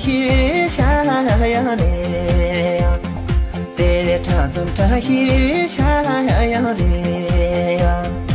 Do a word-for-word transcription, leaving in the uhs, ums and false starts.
ཤེས་བྱ་ཡང་རེད་ཡ། དེ་ལས་ཕྲ་ཙམ་བཀྲ་ཤིས་བྱ་ཡང་རེད་ཡ།